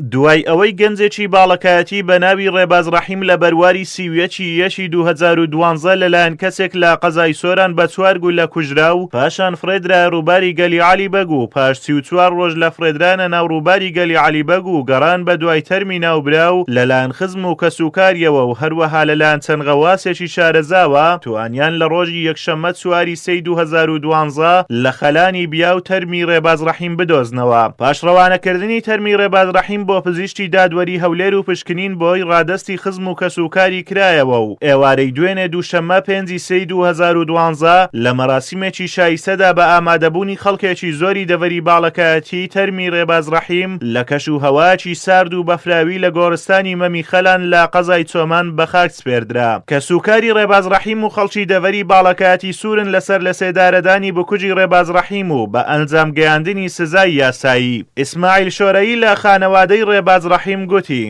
دوای ئەوەی گەنجێکی باڵەکایەتی بە ناوی ڕێباز ڕەحیم لە بەرواری 31 ی یەکی 2012 لەلایەن کەسێک لە قەزای سۆران بە چوار گوللە کوژرا و پاشان فڕێدرایە ڕووباری گەلی عەلی بەگ و پاش 34 ڕۆژ لە فڕێدرانە ناو ڕووباری گەلی عەلی بەگ و گەڕان بە دوای تەرمی ناوبراو لەلایەن خزم و کەسوکاریەوە و هەروەها لەلایەن چەند غەواسێکی شارەزاوە توانیان لە ڕۆژی یەکشەممە چواری سێی 2012 لە خەلانی بیاو تەرمی ڕێباز ڕەحیم بدۆزنەوە. پاش ڕەوانەکردنی تەرمی ڕێباز ڕەحیم بۆ پزیشکی دادوەری هەولێر و پشکنین بۆی ڕادەستی خزم و کەسوکاری کرایەوە و ئێوارەی دوێنێ دووشەممە پێنجی سێی 2012 لە مەراسیمێکی شایستەدا بە ئامادەبوونی خەڵکێکی زۆری دەڤەری باڵەکایەتی تەرمی ڕێباز ڕەحیم لە کەش و هەوایەکی سارد و بەفراوی لە گۆڕستانی مەمی خەلان لە قەزای چۆمان بەخاک سپێردرا. کەسوکاری ڕێباز ڕەحیم و خەڵکی دەڤەری باڵەکایەتی سوورن لەسەر لەسێدارەدانی بکوژی ڕێباز ڕەحیم و بە ئەنجام گەیاندنی سزای یاسایی. ئیسماعیل شۆرەیی لە خانەوادەی ڕێباز ڕەحیم گوتی.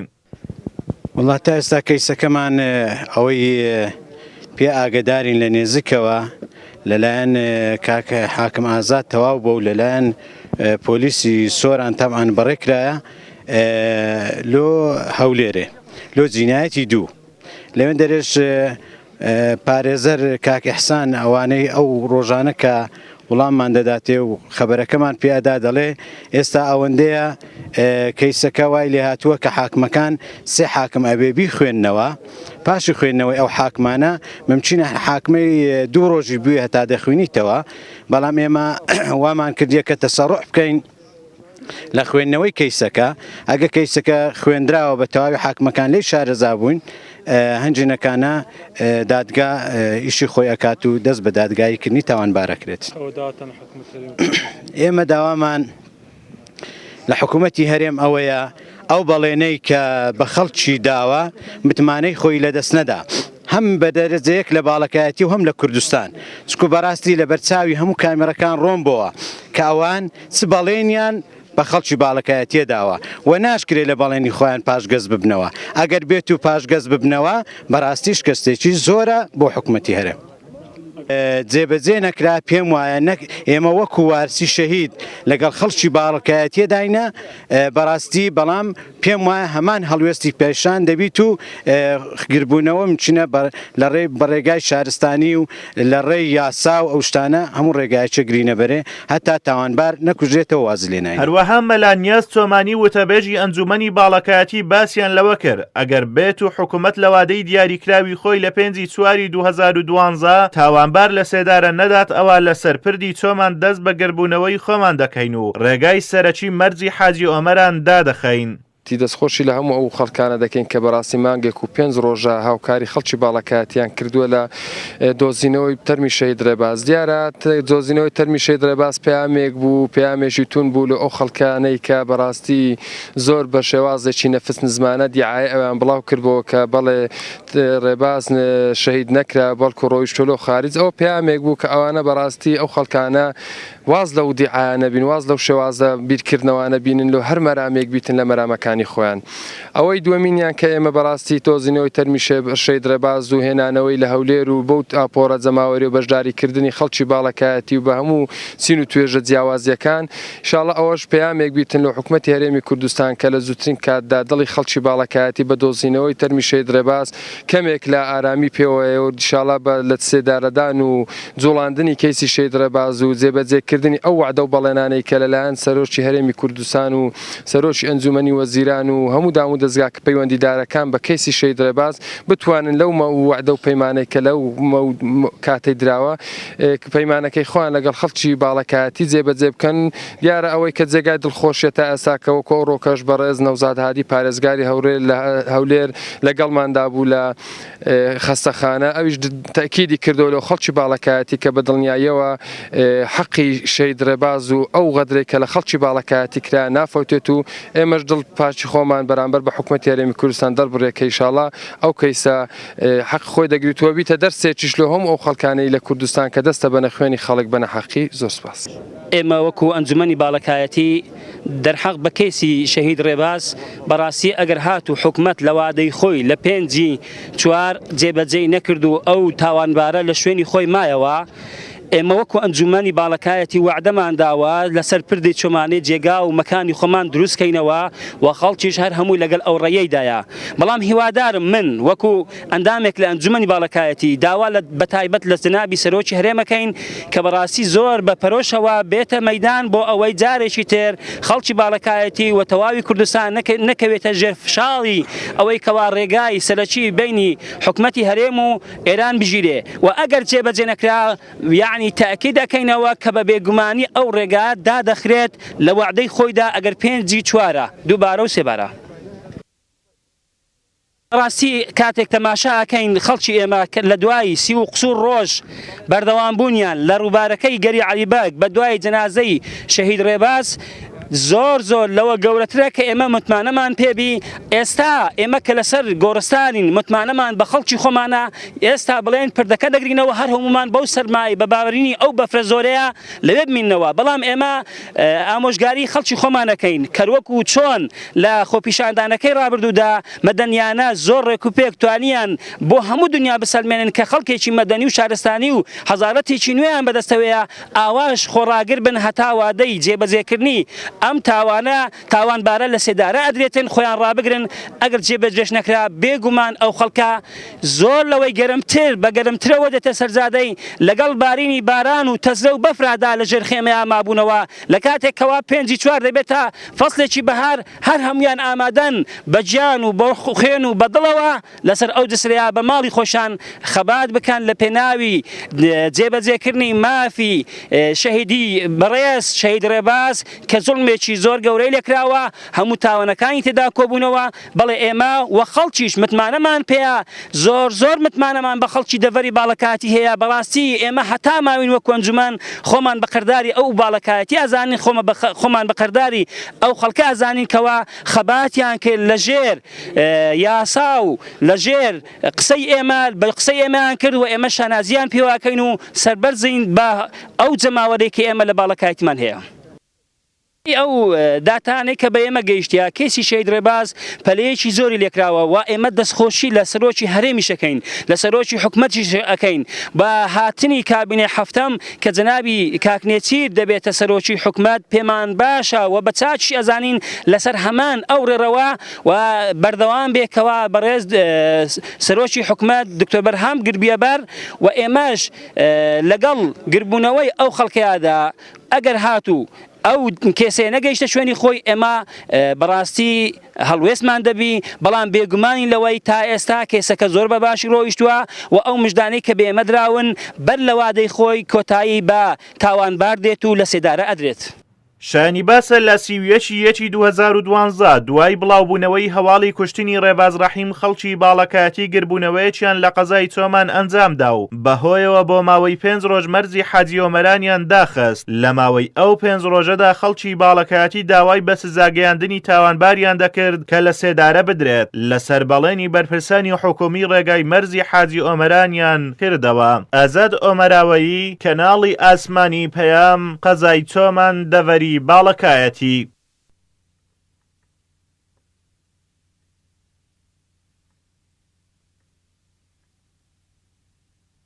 وەڵا تا ئێستا کەیسەکەمان ئەوەی پێ ئاگەدارین لە نێزیکەوە لەلایەن کاک حاکم ئازاد تەواو بۆ و لەلایەن پۆلیسی سۆران تەبعەن بەڕێکرایە لۆ هەولێرێ لۆ جینایەتی دوو لەوێن دەرێش پارێزەر کاک ئیحسان ئەوانەی ئەو ڕۆژانە کە وڵاممان دەداتێ و خەبەرەکەمان پێ ئەدا دەڵێ ئێستا ئەوەندەیە کەیسەکە وای لێ هاتووە کە حاکمەکان سێ حاکم ئەبێ بیخوێننەوە پاشی خوێندنەوەی ئەو حاکمانە ممچینە حاکمەی دوو ڕۆژی بوێ هەتا دەخوێنیتەوە بەڵام ئێمە وامان کردیە کە تەسەڕع بکەین لە خوێندنەوەی کەیسەکە، ئەگەر کەیسەکە خوێندراوە بە تەواوی حاکمەکان لێی شارەزا بووین، هەنجینەکانە دادگا ئیشی خۆی ئەکات و دەست بە دادگایی کردنی تاوانبار ئەکرێت. ئێمە داوامان لە حکوومەتی هەرێم ئەوەیە ئەو بەڵێنەی کە بە خەڵکی داوە متمانەی خۆی لەدەست نەدا. هەم بە دەرەجەیەک لە باڵەکایەتی و هەم لە کوردستان چکو بەڕاستی لەبەر چاوی هەموو کامێڕەکان ڕۆن بۆوە کە ئەوان چ بەڵێنیان بە خەڵکی باڵەکایەتیە داوە و ناشکرێ لە بەڵێنی خۆیان پاشگەز ببنەوە ئەگەر بێت و پاشگەز ببنەوە بەڕاستی شکستێکی زۆرە بۆ حکومەتی هەرێم. جێبەجێ نەکرا پێم وایە نەک ئێمە وەکو وارسی شەهید لەگەڵ خەڵکی باڵەکایەتیەداینە بەڕاستی بەڵام پێم وایە هەمان هەڵوێستی پێشان دەبیت و گربوونەوە مچنە لە ڕێ بەڕێگای شارستانی و لە ڕێی یاسا و ئەو شتانە هەموو ڕێگایەکێ گرینە بەرێ هەتا تاوانبار نەکوژرێتەوە وازی لێ ناینێ. هەروەها مەلا نیاز چۆمانی وتەبێژی ئەنجوومەنی باڵەکایەتی باسیان لەوە کرد، ئەگەر بێت و حکومەت لە وادەی دیاریکراوی خۆی لە پێنجی چواری 2012 تاوانبار لە سێدارە نەدات ئەوا لەسەر پردی چۆمان دەست بە گردبوونەوەی خۆمان دەکەین و ڕێگای سەرەکی مەرجی حاجی ئۆمەران دادەخەین. تی دەستخۆشی لە هەموو ئەو خەڵکانە دەکەین کە بەڕاستی مانگێک و پێنج ڕۆژە هاوکاری خەڵکی باڵەکایەتیان کردووە لە دۆزینەوەی تەرمی شەهید ڕێباز. دیارە دۆزینەوەی تەرمی شەهید ڕێباز پەیامێک بوو، پەیامێکی توند بوو لۆ ئەو خەڵکانەی کە بەڕاستی زۆر بە شێوازێکی نەفس نزمانە دیعایە ئەویان بڵاو کردبۆوە کە بەڵێ ڕێباز شەهید نەکرا بەڵکو ڕۆیشتوە لۆ خاریج ئەوە پەیامێک بوو کە ئەوانە بەڕاستی ئەو خەڵکانە واز لەو دیعایانە بین واز لەو شێوازە بیرکردنەوانە بینن لۆ هەر مەرامێک بیتن لە مەرامەکانی خۆیان ئەوەی دووەمینیان کە ئێمە بەڕاستی تۆزینەوەی تەرمی شەهید ڕێباز و هێنانەوەی لە هەولێر و بەو ئاپۆرە جەماوەری و بەشداری کردنی خەڵکی باڵەکایەتی و بە هەموو چین و توێژە جیاوازیەکان ئیشاڵا ئەوەش پەیامێک بیتن لۆ حکومەتی هەرێمی کوردستان کە لە زووترین کاتدا دڵی خەڵکی باڵەکایەتی بە دۆزینەوەی تەرمی شەهید ڕێباز کەمێک لە ئارامی پێوەیە و ئیشاڵا بە لە سێدارەدان و جوڵاندنی کەیسی شەهید ڕێباز و جێبەجێ کردنی ئەو وەعدە و بەڵێنانەی کە لەلایەن سەرۆکی هەرێمی کوردستان و سەرۆکی ئەنجومەنی وەزیران و هەموو دامودەزگا پەیوەندیدارەکان بە کەیسی شەهید ڕێباز بتوانن لەو وەعدە و پەیمانەی کە لەو کاتەی دراوە پەیمانەکەی خۆیان لەگەڵ خەڵکی باڵەکایەتی جێبەجێ بکەن. دیارە ئەوەی کە جێگای دڵخۆشیە تا ئێستا کە وەکو ئەو ڕۆکەش بەڕێز نەوزاد هادی پارێزگاری هەورێر لە هەولێر لەگەڵماندا بوو لە خەستەخانە ئەویش تەئکیدی کردەوە لۆ خەڵکی باڵەکایەتی کە بە دڵنیاییەوە حەقی شەهید ڕێباز و ئەو غەدرەی کە لە خەڵکی باڵەکایەتی کرا نافەوتێت و ئێمەش دڵ پاکی خۆمان بەرامبەر بە حکومەتی هەرێمی کوردستان دەربڕێ کە ئیشاڵا ئەو کەیسە حەق خۆی دەگریت و بیتە دەرسێکیش لۆ هەموو ئەو خەڵکانەی لە کوردستان کە دەستە بەنە خوێنی خەڵک بە نەحەقی زۆر سوپاس. ئێمە وەکو ئەنجومەنی باڵەکایەتی دەرحەق بە کەیسی شەهید ڕێباز بەڕاستی ئەگەر هاتوو حکومەت لە وادەی خۆی لە پێنجی چوار جێبەجێی نەکرد و ئەو تاوانبارە لە شوێنی خۆی مایەوە. ئێمە وەکو ئەنجومەنی باڵەکایەتی وەعدەمان داوە لەسەر پردی چۆمانێ جێگا و مەکانی خۆمان دروست کەینەوە و خەڵکیش هەر هەمووی لەگەل ئەو ڕێیەیدایە بەڵام هیوادارم من وەکو ئەندامێک لە ئەنجومەنی باڵەکایەتی داوا لە بەتایبەت لە جەنابی سەرۆکی هەرێمەکەین کە بەڕاستی زۆر بە پەرۆشەوە بێتە مەیدان بۆ ئەوەی جارێکی تر خەڵکی باڵەکایەتی و تەواوی کوردستان نەکەوێتە ژێر فشاڵی ئەوەی کەوا ڕێگای سەرەکی بینی حکومەتی هەرێم و ئێران بگیرێ و ئەگەر جێبەجێ نەکرا یەعنی تەئکید ئەکەینەوە کە بە بێگومانی ئەو ڕێگا دادەخرێت لە وەعدەی خۆیدا ئەگەر پێنجی چوارە دووبارە و سێبارە. بەڕاستی کاتێک تەماشا ئەکەین خەڵکی ئێمە لە دوای 30 و قسوور ڕۆژ بەردەوام بوونیان لە ڕووبارەکەی گەری عەلی بەگ بە دوای جەنازەی شەهید ڕێباز زۆر زۆر لەوە گەورەترە کە ئێمە متمانەمان پێبی ئێستا ئێمە کە لەسەر گۆڕستانین متمانەمان بە خەڵکی خۆمانە ئێستا بڵێن پردەکە دەگرینەوە هەر هەمومان بەو سەرمای بە باوەرینی ئەو بەفرە زۆرەیە لەوێ بمینەوە بەڵام ئێمە ئامۆژگاری خەڵکی خۆمانەکەین کەروەکو چۆن لە خۆپیشاندانەکەی ڕابردوودا مەدەنیانە زۆر ڕێکوپێک توانیان بۆ هەموو دنیا بسەلمێنن کە خەڵکێکی مەدەنی و شارستانی و حەزارەتێکی نوێیان بەدەستەوەیە ئاواش خۆڕاگر بن هەتا وادەی جێبەجێکردنی ئەم تاوانە تاوانبارە لە سێدارە ئەدرێتن خۆیان ڕابگرن ئەگەر جێبەجێش نەکرا بێگومان ئەو خەڵکە زۆر لەوەی گەرمتر بە گەرمترەوە دێتە سەرجادەی لەگەڵ بارینی باران و تەزرە و بەفرادا لە ژێر خێمەیا مابوونەوە لە کاتێک کەوا پێنجی چوار دەبێتە فەسلێکی بەهار هەر هەموویان ئامادەن بە گیان و بە خوێن و بە دڵەوە لەسەر ئەو جسرەیا بە ماڵی خۆشان خەبات بکەن لە پێناوی جێبەجێکردنی مافی شەهیدی بەڕێز شەهید ڕێباز کە زوڵمێکی زۆر گەورەی لێکراوە هەموو تاوانەکانی تێدا کۆبوونەوە بەڵێ ئێمە و خەڵکیش متمانەمان پێیە زۆر زۆر متمانەمان بە خەڵکی دەڤەری باڵەکاتی هەیە بەڕاستی ئێمە هەتا ماوین وەکو ئەنجومەن خۆمان بە قەرداری ئەو باڵەکایەتی ئەزانین خۆمان بە قەرداری ئەو خەڵکە ئەزانین کەوا خەباتیان کرد لەژێر یاسا و لەژێر قسەی ئێمە بە قسەی ئێمەیان کرد و ئێمە شانازیان پێوەکەین و سەربەرزین بە ئەو جەماوەرەی کە ئێمە لە باڵەکایەتیمان هەیە. ئەو داتانەی کە بە ئێمە گەیشتە کەیسی شەهید ڕێباز پەلەیەکی زۆری لێکراوە و ئێمە دەستخۆشی لە سەرۆکی هەرێمیش ئەکەین لە سەرۆکی حکومەتیش ئەکەین بە هاتنی کابینەی حەفتەم کە جەنابی کاک نێچیر دەبێتە سەرۆکی حکومەت پێمان باشە و بە چاکیش ئەزانین لەسەر هەمان ئەو ڕێڕەوە و بەردەوام بێ کەوا بەڕێز سەرۆکی حکومەت دکتۆر بەرهەم گربیە بەر و ئێمەش لەگەڵ گربوونەوەی ئەو خەڵکەیادا ئەگەر هاتوو ئەو کێسەیە نەگەیشتە شوێنی خۆی ئێمە بەڕاستی هەڵوێستمان دەبی، بەڵام بێگومانین لەوەی تا ئێستا کەیسەکە زۆر بە باشی ڕۆیشتووە و ئەو مژدانەی کە بە ئێمە دراون بەر لە وادەی خۆی کۆتایی بە تاوانبار دێت و لە سێدارە ئەدرێت. شایانی باسە لە 31 ی یەکی 2012 دوای بڵاوبوونەوەی هەواڵی کوشتنی ڕێباز ڕەحیم خەڵکی باڵەکایەتی گربوونەوەیەکیان لە قەزای چۆمان ئەنجامدا و بەهۆیەوە بۆ ماوەی پێنج ڕۆژ مەرزی حاجی ئۆمەرانیان داخست، لە ماوەی ئەو پێنج ڕۆژەدا خەڵکی باڵەکایەتی داوای بە سزاگەیاندنی تاوانباریان دەکرد کە لە سێدارە بدرێت، لەسەر بەڵێنی بەرپرسانی حکومی ڕێگای مەرزی حاجی ئۆمەرانیان کردەوە. ئازاد ئۆمەراوەیی، کەناڵی ئاسمانی پەیام، قەزای چۆمان، دەڤەری باڵەکایەتی.